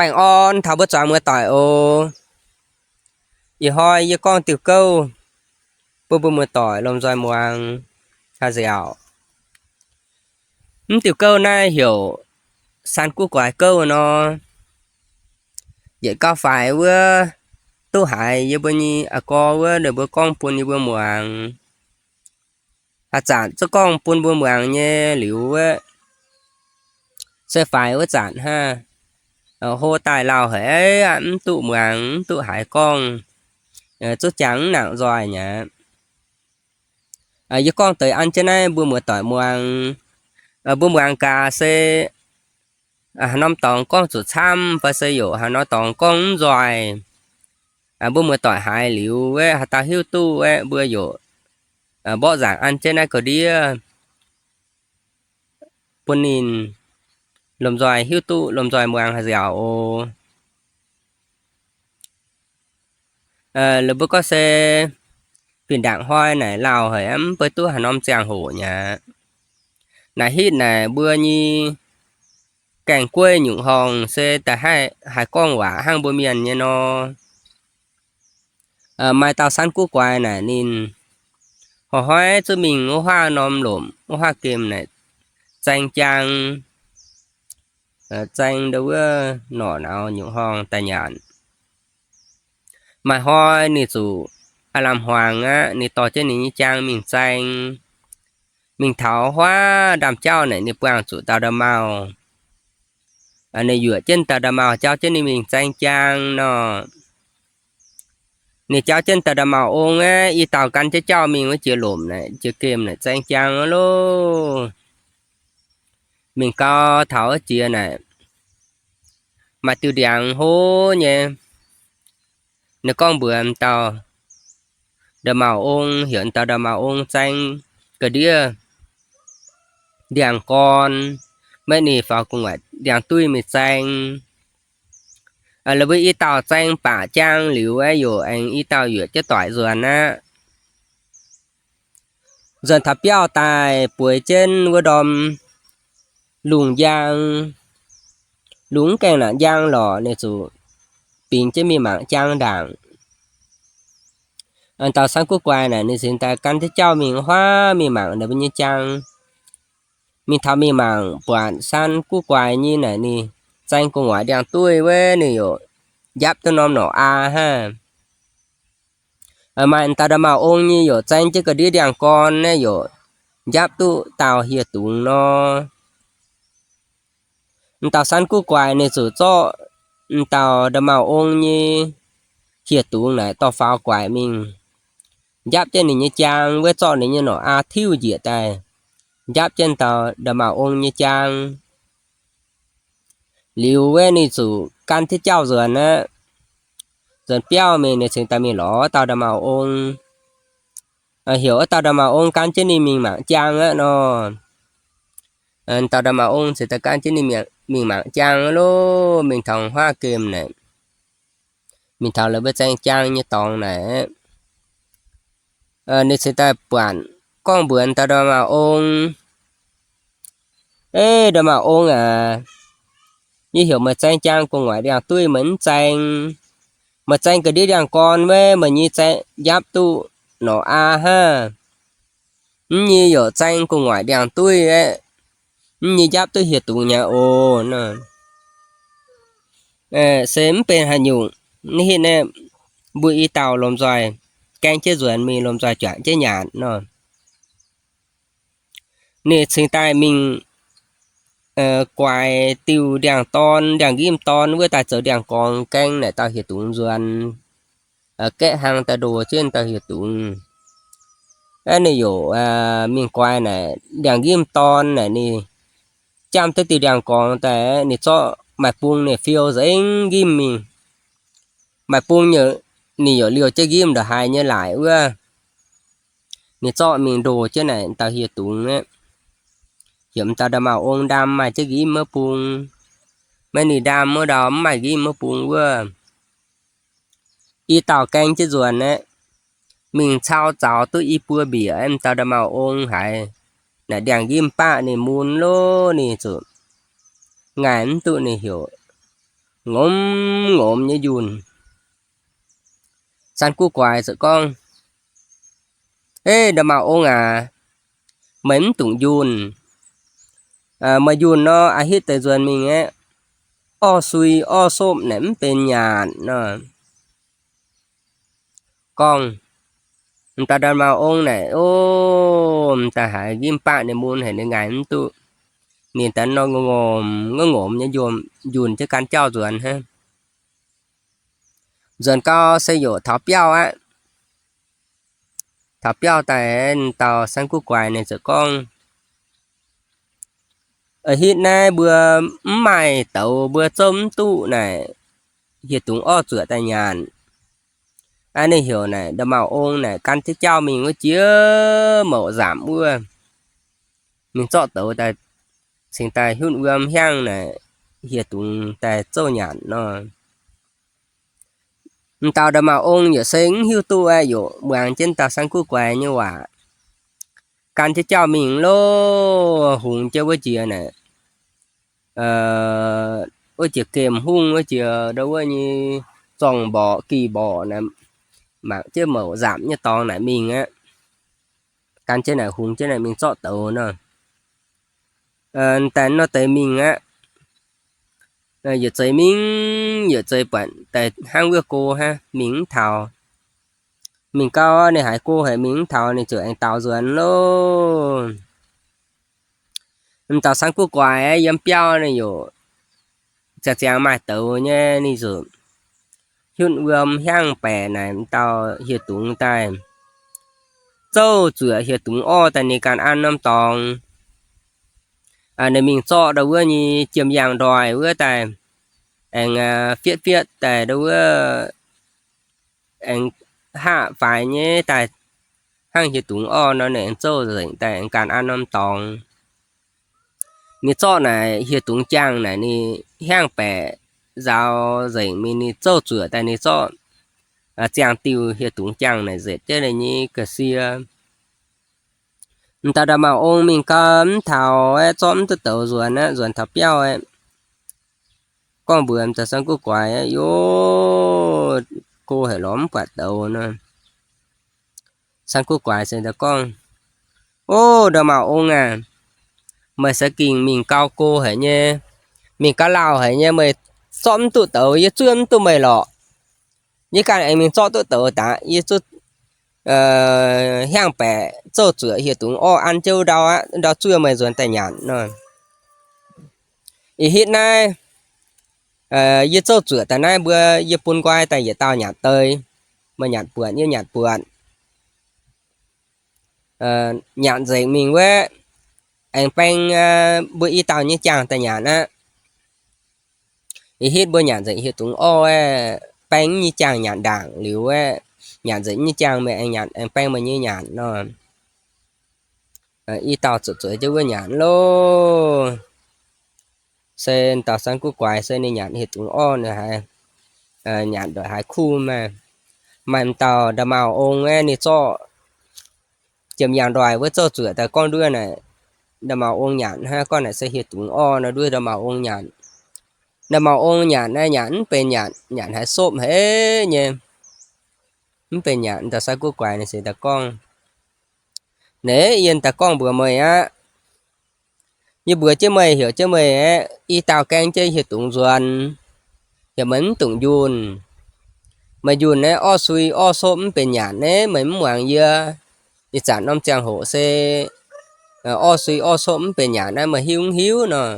Baengh orn taux mbuo zuangx muoz-doic oc. Ih hnoi yie gorngv diuh gouv bun mbuo muoz-doic lomh nzoih muangx haaix nziaauc. Mv diuh gouv naaiv heuc San Guv Guaix Gouv nor. Yietc gauh faix wuov duqv haiz yie mbuo nyei a'gor wuov ninh mbuo gorngv bun yie mbuo muangx. Haaix zanc zungv gorngv bun mbuo muangx nyei liuz wuov, se faix wuov zanc hnangv. Hlo daaih lauh haic, mv duqv muangx, mv duqv haiz gorngv, zungv jangx mv nangc nzoih aqv. Yie gorngv deix an jienv naaiv mbuo muoz-doic muangx. Mbuo muangx gaax se haaix norm dorngx gorngv zuqc camv fai se yaac haaix norm dorngx gorngv mv nzoih. Mbuo muoz-doic haiz liuz aeqv, haaix dauh hiuv duqv aeqv, mbuo yaac mborqv nzaangc an jienv naaiv ga'ndiev bun ninh lomh nzoih hiuv duqv, lomh nzoih muangx haaix nziaauc oc. Laaix mbuo gorngv se fih ndaangc hnoi naaic lauh haic, mv bei duqv haaix norm ziangh hoc mi'aqv. Naaic hitv naaic mbuo nyei gaeng-gueiv nyungc horngh se da'haih haiz gorngv waac hnangv mbuo mienh nyei nor. Maaih dauh San Guv Guaix naaic ninh hnoi-hnoi zungv mingh wuov huaav norm lomc, wuov huaav gemh naaic zaeng jaang, zaeng ndo wuov norqc nauz nyungc horngh daaih nyanc. Maaih hnoi ninh zuqc aav lamh hmuangx aqv, ninh dorh jienv ninh nyei jaang mingh zaeng. Mingh taux huaav ndaamv-jauv naaic ninh buangh zuqc dauh nda'maauh. Ninh yuoqc jienv dauh nda'maauh jauv jienv ninh mingh zaeng jaang nor. Ninh jauv jienv dauh nda'maauh ong aeqv, i dauh gan jienv jauv mingh wuov jiex lomc naaic, jiex gemh naaic zaeng jaang wuov loh. Mingh gau taux wuov jiex naaic, maaih diuh ndiangx hlo nyei. Ninh gorngv mbuox dauh nda'maauh ong, heuc dauh nda'maauh ong zaeng ga'ndiev ndiangx-gorn, maiv ninh faaux gu'nguaaic ndiangx-duih mingh zaeng. Laaix mbuo i dauh zaeng baac jaang liuz aeqv, yaac aengx i dauh yuoqc jienv doic nzuonx aqv. Nzuonx taux biauv daaih bueix jienv wuov ndorm lungh njang, lungh mv gaengh naanc njang lorqc, ninh zuqc bingx jienv mingh mangc jaang ndaangc. Dauh San Guv Guaix naaic ninh cingx daaih gan jienv jauv mingh huaav mingh mangc ninh mbuo nyei jaang. Mingh taux mingh mangc buatc San Guv Guaix nyei naaic ninh zaeng gu'nguaaic ndiangx-duih wuov ninh yaac njapv duqv norm norqc aa hnangv. Maaih dauh nda'maauh ong nyei yaac zaeng jienv ga'ndiev ndiangx-gorn naaiv yaac njapv duqv dauh hieh dungz nor. Dauh San Guv Guaix ninh zuqc zorqv dauh nda'maauh ong nyei hieh dungz naaic dorh faaux guaix mingh, njapv jienv ninh nyei jaang wuov, zorqv ninh nyei norqc aa tiuv njiec daaih, njapv jienv dauh nda'maauh ong nyei jaang. Liuz wuov ninh zuqc gan jienv jauv nzuonx aqv. Nzuonx biauv mingh ninh cingx daaih mingh lorz dauh nda'maauh ong, heuc wuov dauh nda'maauh ong gan jienv ninh mingh mangc jaang aqv nor. Dauh nda'maauh ong cingx daaih gan jienv ninh mingh mangc jaang loh, mingh taux huaav gemh naaic, mingh taux laaix mbuo zaeng jaang nyei dorngx naaic, ninh cingx daaih buatc gorngv mbuox dauh nda'maauh ong, Ei nda'maauh ong aac, yie heuc meih zaeng jaang gu'nguaaic ndiangx-duih meih mv zaeng. Meih zaeng ga'ndiev ndiangx-gorn wuov meih nyei zaeng njapv duqv norqc aa hnangv. Mv nyei yaac zaeng gu'nguaaic ndiangx-duih aeqv, mv nyei njapv duqv hieh dungz nyei oc. Se mv benx haaix nyungc, naaiv hitv naaiv mbuo i dauh lomh nzoih gaeng jienv nzuonx mingh, lomh nzoih juangc jienv nyanc nor. Ninh cingx daaih mingh guaix diuh ndiangx-dorn, ndiangx-ngimv dorn wuov daaih zoux ndiangx-gorngx gaeng naaic dauh hieh dungz nzuonx. Gaeqv hnangv daaih ndoh jienv dauh hieh dungz. Aeqv, ninh yaac mingh guaix naaic ndiangx-ngimv dorn naaic, ninh jamv duqv diuh ndiangx-gorngx daaih, ninh zorqv maaih bung ninh fiou nzengc ngimv mingh. Maaih bung ninh yaac liouh jienv ngimv ndongc haaix nyei laaic wuov, ninh zorqv mingh ndoh jienv naaic dauh hieh dungz aeqv, heuc m'dauh nda'maauh ong ndaam maaih jienv ngimv wuov bung. Maiv ninh ndaam wuov ndau mv maaih ngimv wuov bung wuov. I dauh gaeng jienv nzuonx aeqv, mingh cau zaux duqv i buo mbiec aeqv, m'dauh nda'maauh ong haiz naaic ndiangx-ngimv baqv ninh mun loh, ninh zuqc ngaih mv duqv, ninh heuc ngomz ngomz nyei njunh. San Guv Guaix ziouc gorngv, Ei, nda'maauh ong aac, meih mv dungx njunh. Meih njunh nor, a'hitv deix nzuonx mingh aeqv, orv sui orv sopv naaic mv benx nyanc nor. Gorngv, m'daaih nda'maauh ong naaic, o, m'daaih haiz nqimv baqv ninh mun haic, ninh ngaih mv duqv. Ninh daaih nor ngomz ngomz nyei njunh jienv gan jauv nzuonx hnangv. Nzuonx gau se yaac taux biauv aqv. Taux biauv daaih, dauh San Guv Guaix ninh ziouc gorngv, A'hitv naaiv mbuo mv maaih douz, mbuo zouv mv duqv naaic, hieh dungz orv zuoqc daaih nyanc. Aa, ninh heuc naaic nda'maauh ong naaic gan jienv jauv mingh wuov jiex mouc nzamc wuov, mingh zorqv douz daaih, cingx daaih hiuv wuom hiaangv naaic, hieh dungz daaih zouv nyanc nor. M'dauh nda'maauh ong yaac se mv hiuv duqv aeqv, yaac muangx jienv dauh San Guv Guaix nyei waac, gan jienv jauv mingh loh. Hungx jienv wuov jiex naaic, wuov jiex gemh hungh, wuov jiex ndau wuov nyei zorng-mborqc, gih mborqc naaic, mangc jienv mouc nzamc nyei dorngx naaic mingh aqv. Gan jienv naaic hungx jienv naaic mingh zorqv douz nor. Daaih nor deix mingh aqv. Yietc zeix mingh yietc zeix buatc daaih hnangv wuov go hnangv, mingh mv taux. Mingh gau ninh haiz go haic mingh mv taux, ninh ziouc aengx daaux nzuonx loh. M'dauh San Guv Guaix yiem biauv ninh yaac ziangh ziangx maaih douz nyei, ninh ziouc hiuv wuom hiaangv baeqc naaic m'dauh hieh dungz daaih zouv zuoqc hieh dungz orv daaih ninh ganh an norm dorngx. Ninh mingh zorqv ndau wuov nyei jiem yaangh ndoih wuov daaih aengx fietv fietv daaih ndau wuov aengx haav faix nyei daaih hnangv hieh dungz orv nor, ninh aengx zouv nzengc daaih aengx ganh an norm dorngx. Ninh zorqv naaic hieh dungz jaangh naaic ninh hiaangv baeqc nzaaux nzengc mingh, ninh zouv zuoqc daaih ninh zorqv ziangh diuh hieh dungz jaangh naaic nzetc jienv ninh nyei ga'sie. M'dauh nda'maauh ong mingh gau mv taux aeqv, zorqv mv duqv douz nzuonx aqv, nzuonx taux biauv aeqv, gorngv mbuox m'dauh San Guv Guaix, Yov, go haic lorz mv buatc douz nor. San Guv Guaix se daaih gorngv, O, nda'maauh ong aac, meih se gengh mingh gau go haic nyei, mingh gau lauh haic nyei, meih zorqv mv duqv douz, yie zuov mv duqv meih lorqc. Yie ganh aengx mingh zorqv duqv douz daaih, yie zuov hiaangv baeqc zouv zuoqc hieh dungz orv an jienv ndau aqv, ndau zuov meih nzuonx daaih nyanc nor. Ih hitv naaiv yie zouv zuoqc daaih naaiv mbuo, yie bun nqoi daaih yietc dauh nyanc deix. Meih nyanc buatc, yie nyanc buatc. Nyanc nzengc mingh wuov, aengx baeng mbuo i dauh nyei jaangh daaih nyanc aqv. Ih hitv mbuo nyanc nzengc hieh dungz orv aeqv, baeng nyei jaangh nyanc ndaangc liuz aeqv, nyanc nzengc nyei jaangh meih aengx nyanc, aengx baeng meih nyei nyanc nor. I dauh zuqc zueiz jienv wuov nyanc loh. Se dauh San Guv Guaix se ninh nyanc hieh dungz orv ninh haiz nyanc ndongc haaix kuv maah. Maaih m'dauh nda'maauh ong aeqv, ninh zorqv jiem yaangh ndoih wuov zouv zuoqc daaih gorngv nduov naaic, nda'maauh ong nyanc hnangv, gorngv naaic se hieh dungz orv nor nduov nda'maauh ong nyanc. Nda'maauh ong nyanc naaiv nyanc mv benx nyanc, nyanc haiz sopv haic nyei. Mv benx nyanc, dauh San Guv Guaix ninh se daaih gorngv, Naaiv yie daaih gorngv mbuox meih aqv. Yie mbuox jienv meih, heuc jienv meih aeqv, i dauh gaeng jienv hieh dungz nzuonx. Heuc meih mv dungx njunh. Meih njunh naaiv orv sui orv sopv mv benx nyanc naaiv, meih mv muangx yie. Ih zanc norm ziangh hoc se orv sui orv sopv mv benx nyanc naaiv, meih hiuv mv hiuv nor?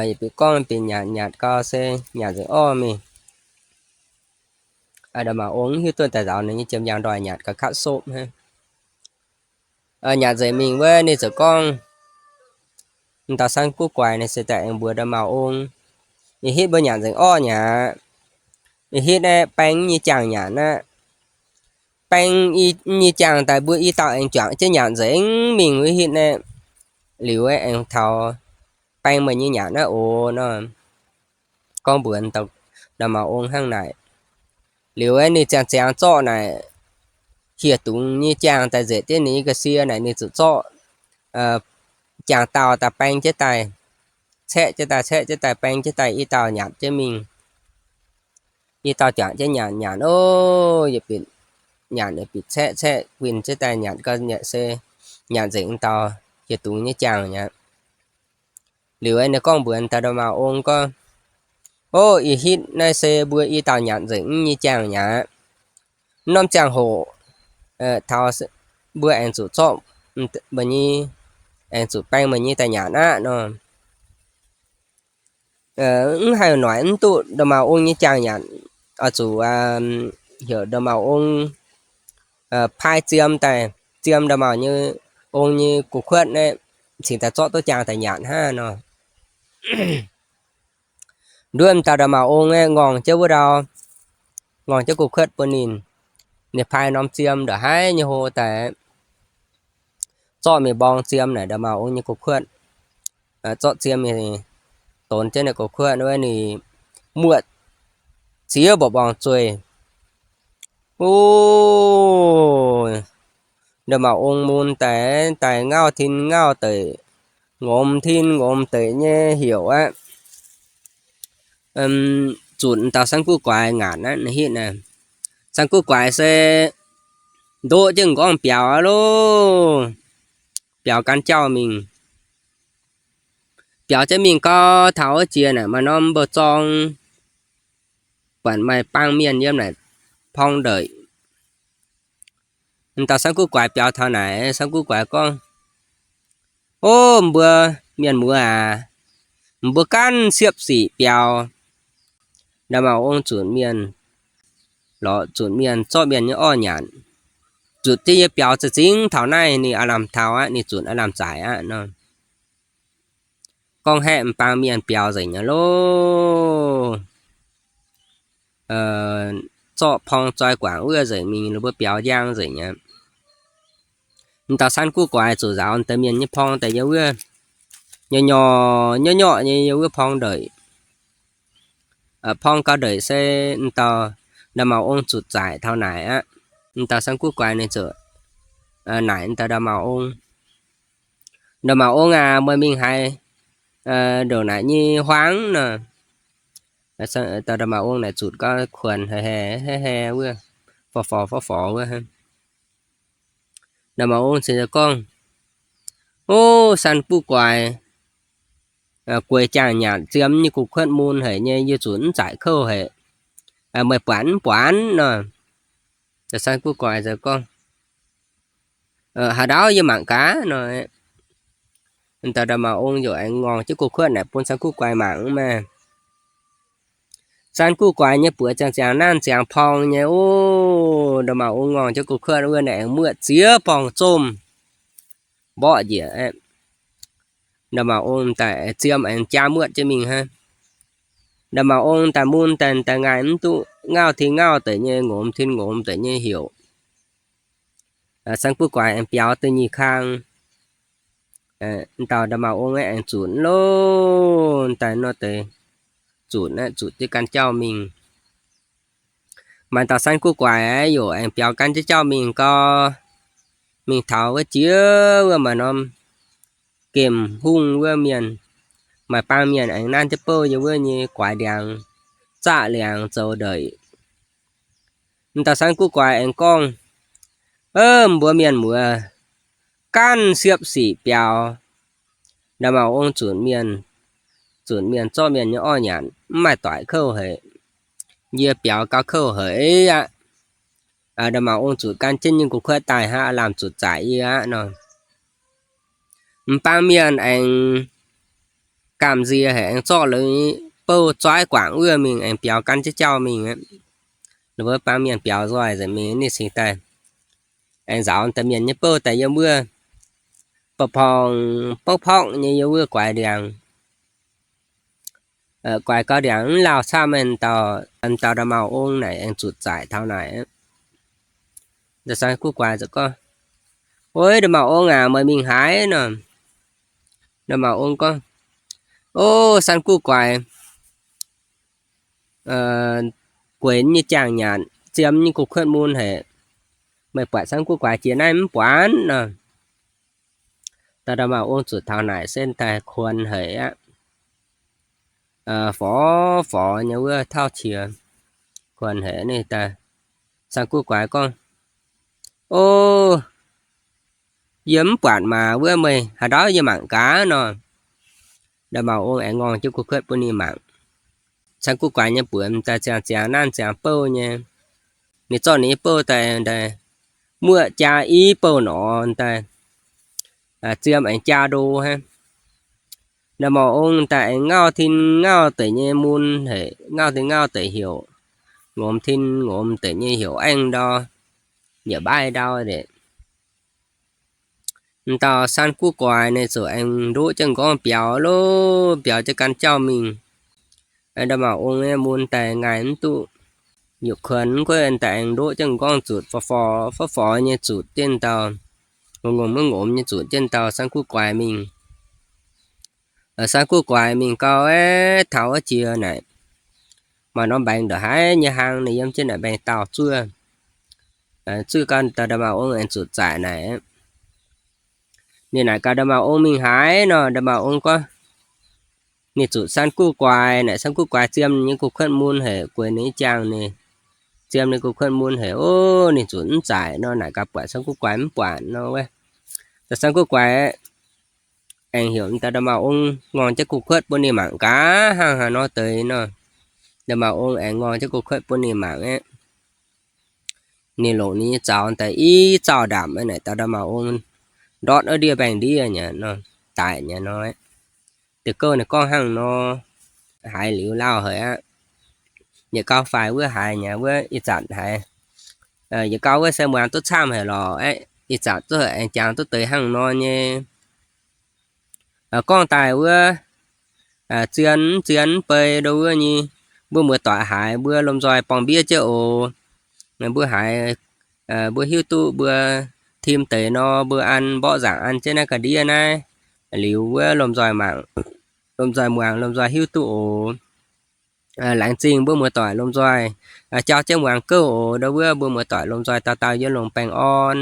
Yie bieqc gorngv bieqc nyanc, nyanc gau se nyanc nzengc orv mingh. Nda'maauh ong mv hiuv duqv daaih nzaaux ninh nyei jiem yaangh ndoih nyanc ga'katv sopv hnangv. Nyanc nzengc mingh wuov ninh ziouc gorngv, m'dauh San Guv Guaix ninh se daaih aengx mbuox nda'maauh ong, Ih hitv mbuo nyanc nzengc orv nyei aqv. Ih hitv naaiv baeng nyei jaangh nyanc aqv. Baeng nyei jaangh daaih mbuo i dauh aengx juangc jienv nyanc nzengc mingh wuov hitv naaiv. Liuz aengx taux baeng meih nyei nyanc naaiv oc nor. Gorngv mbuox nda'maauh ong hnangv naaic. Liuz aeqv, ninh ziangh ziangx zorqv naaic hieh dungz nyei jaangh daaih nzetc jienv ninh nyei ga'sie naaic, ninh ziouc zorqv jaangh dauh daaih baeng jienv daaih. caeqv jienv daaih, caeqv jienv daaih, baeng jienv daaih i dauh nyanc jienv mingh. I dauh juangc jienv nyanc, nyanc o, yietc bieqc nyanc yietc bieqc caeqv, caeqv winh jienv daaih nyanc gau, nyanc se nyanc nzengc dauh hieh dungz nyei jaangh mi'aqv. Liuz ninh gorngv mbuox dauh nda'maauh ong gorngv, O, ih hitv naaiv se mbuo i dauh nyanc nzengc nyei jaangh mi'aqv. Norm ziangh hoc taux mbuo aengx zuqc zorqv, aengx zuqc baeng meih nyei daaih nyanc aqv nor. Mv haih noic mv duqv nda'maauh ong nyei jaangh nyanc, oix zuqc heuc nda'maauh ong paaiv Ziem daaih, Ziem nda'maauh nyei ong nyei gu'kuotv naaiv cingx daaih zorqv duqv jaangh daaih nyanc hnangv nor. Nduov m'dauh nda'maauh ong aeqv, ngorng jienv wuov ndau, ngorng jienv gu'kuotv bun ninh. Ninh paaiv norm Ziem ndongc haaix nyei hlo daaih, zorqv mingh mborng Ziem naaic nda'maauh ong nyei gu'kuotv. Zorqv Ziem donx jienv ninh gu'kuotv wuov, ninh muoqv ziex mbuo mborng zueih. O, nda'maauh ong mun daaih, daaih ngauv tin ngauv deic, ngomz tin ngomz deic nyei heuc aqv. Zunc dauh San Guv Guaix ngaatc aqv, naaiv hitv naaiv. San Guv Guaix se ndoqv jienv m'nqorngv biaux aqv loh. Biaux gan jauv mingh. Biaux jienv mingh gau, taux wuov jiex naaic maaih norm mbou-zorng, buatc maaih baang mienh yiem naaic porng ndeic. M'dauh San Guv Guaix biaux taux naaic, San Guv Guaix gorngv, O, mbuo mienh muoz aac, mbuo ganh siepv sic biaux. Nda'maauh ong zunc mienh, lorz zunc mienh, zorqv mienh nyei orv nyanc, zutc jienv yie biaux za'zingv taux naaiv, ninh aav lamh taux aqv, ninh zunc aav lamh zaic aqv nor. Gorngv haeqv m'baang mienh biaux nzengc aqv loh. Zorqv porng zoi guangc wuov nzengc mingh, ninh mbuo biaux njang nzengc aqv. M'dauh San Guv Guaix zuqc nzaaux m'deix mienh nyei porng daaih yiem wuov, nyorx nyorx nyorqv nyorqv nyei yiem wuov porng ndeic. Porng gau ndeic se m'dauh nda'maauh ong zutc zaaic taux naaic aqv. M'dauh San Guv Guaix ninh ziouc naaic m'dauh nda'maauh ong, Nda'maauh ong aac, meih mingh haaix ndongc naaic nyei huaang nor? Dauh nda'maauh ong naaic zutc gau kuonx haih haih haih haih wuov, forv forv forv forv wuov. Nda'maauh ong ziouc gorngv, O, San Guv Guaix, gueix jaang-nyanc ziemx nyei gu'kuotv mun haic nyei, yie zunc mv zaaic kouv haic. Meih buatc mv buatc nor? Dauh San Guv Guaix ziouc gorngv, Haaix ndau yie mangc gaax nor. Dauh nda'maauh ong ziouc aengx ngorc jienv gu'kuotv naaic bun San Guv Guaix mangc maah. San Guv Guaix nyei buoz ziangh ziangh nanv ziangx porng nyei. O, nda'maauh ong ngorc jienv gu'kuotv wuov naaic aengx muoqv ziex borngz zomh mborqv njiec. Nda'maauh ong daaih ziemx aengx jaa muotv jienv mingh hnangv. Nda'maauh ong daaih mun daaih daaih ngaih mv duqv, ngauv tin ngauv deix nyei, ngomz tin ngomz deix nyei heuc. San Guv Guaix aengx biaux da'nyeic kang. Dauh nda'maauh ong aengx zunc loh, daaih nor deix zunc, zunc jienv gan jauv mingh. Maaih dauh San Guv Guaix yaac aengx biaux gan jienv jauv mingh gau, mingh taux wuov jiex wuov maaih norm gemh hungh wuov mienh, maaih baang mienh aengx nanv jienv bouh yiem wuov nyei guaix ndiangx, zaqv liangx zoux ndeic. M'dauh San Guv Guaix aengx gorngv, Mbuo mienh muoz, ganh siepv sic biaux. Nda'maauh ong zunc mienh, zunc mienh zorqv mienh nyei orv nyanc, mv maaih doic kouv haic. Yie biaux gauh kouv haic aqv. Nda'maauh ong zutc gan jienv nyei gu'kuotv daaih hnangv, aav lamh zutc zaaic yie aqv nor. M'baang mienh aengx gamh nziex haic, aengx zorqv longx bouh zoiv guangc wuov mingh, aengx biaux gan jienv jauv mingh aqv. Ninh mbuo baang mienh biaux nzoih nzengc mingh, ninh cingx daaih aengx nzaaux deix mienh nyei bouh daaih yiem wuov, ba'porng bouv porngv nyei yiem wuov guaix ndiangx. Guaix gau ndiangx mv lauh camv, dauh nda'maauh ong naaic aengx zutc zaaic taux naaic. Dauh San Guv Guaix ziouc gorngv, Ov, nda'maauh ong aac, meih mingh haaix nor? Nda'maauh ong gorngv, Ov, San Guv Guaix, gueix nyei jaang-nyanc, ziemx nyei gu'kuotv mun haic. Meih buatc San Guv Guaix jiex naaiv mv buatc nor? Dauh nda'maauh ong zuqc taux naaic se daaih kuonx haic aqv. forx forx nyei wuov tauv qiex kuonx haic ninh daaih. San Guv Guaix gorngv, O, yie mv buatc maah, wuov meih haaix ndau yie mangc gaax nor. Ndaa Maux Ong aengx ngorng jienv kuv kuotv bun ninh mangc. San Guv Guaix nyei buonc daaih ziangh ziangx nanv ziangx bouh nyei. Ninh zorqv ninh nyei bouh daaih, daaih muoqv jaa i bouh norqc daaih, ziemx aengx jaa ndo hnangv. Ndaa Maux Ong daaih aengx ngauv tin ngauv deic nyei mun haic, ngauv tin ngauv deic heuc, ngomx tin ngomx deic nyei heuc aengv ndau, yietc mbaaih ndau deix. M'dauh San Guv Guaix ninh ziouc aengx ndoqv jienv m'nqorngv biaux lov, biaux jienv gan jauv mingh. Ndaa Maux Ong nyei mun daaih ngaih mv duqv, yietc kuonx mv guoqv daaih aengx ndoqv jienv m'nqorngv zutc, forx forx forx forx nyei zutc jienv dauh, ngomx ngomx maiv ngomx nyei zutc jienv dauh San Guv Guaix mingh. San Guv Guaix mingh gau, aeqv, taux wuov jiex naaic, maaih norm mbaengx ndongc haaix nyei hlang, ninh yiem jienv naaic mbaengx-daauh zuov, zuov gau, dauh Ndaa Maux Ong aengx zutc zaaic naaic. Ninh naaic gaax Ndaa Maux Ong mingh haaix nor, Ndaa Maux Ong gorngv ninh zutc San Guv Guaix naaic. San Guv Guaix ziemx ninh nyei guv kuotv mun haic, gueix ninh nyei jaangh, ninh ziemx ninh guv kuotv mun haic, o, ninh zutc mv zaaic nor. Naaic gaax buatc San Guv Guaix mv buatc nor wuov, dauh San Guv Guaix aengx heuc dauh Ndaa Maux Ong ngorng jienv guv kuotv bun ninh mangc gaax, hnangv haaix nor deix nor. Ndaa Maux Ong aengx ngorng jienv guv kuotv bun ninh mangc aeqv, ninh longc ninh nyei zaux daaih i zauh ndamc naaic, dauh Ndaa Maux Ong ndortv wuov ndiev mbaengx-ndiev nyei nor, daic nyei nor. Deix gouv ninh gorngv hnangv nor, haiz liuz lauh haic aqv. Yietc gauh faix wuov haiz nyei wuov ih zanc haiz, yietc gauh wuov se muangx duqv camv haic lorqc. Ih zanc duqv aengx jangx duqv deix hnangv nor nyei. Gorngv daaih wuov, zien mv zien mv bei ndo wuov nyei, mbuo muoz-doic haiz mbuo lomh nzoih borngz-mbiev jienv oc. Mbuo haiz, mbuo hiuv duqv mbuo tim deix nor, mbuo an mborqv nzaangc an jienv naaiv ga'ndiev naaiv liuz wuov lomh nzoih mangc, lomh nzoih muangx, lomh nzoih hiuv duqv oc. Laengz zingh mbuo muoz-doic lomh nzoih jauv jienv muangx gouv oc. Ndo wuov mbuo muoz-doic lomh nzoih dauh dauh yiem longx baengh orn.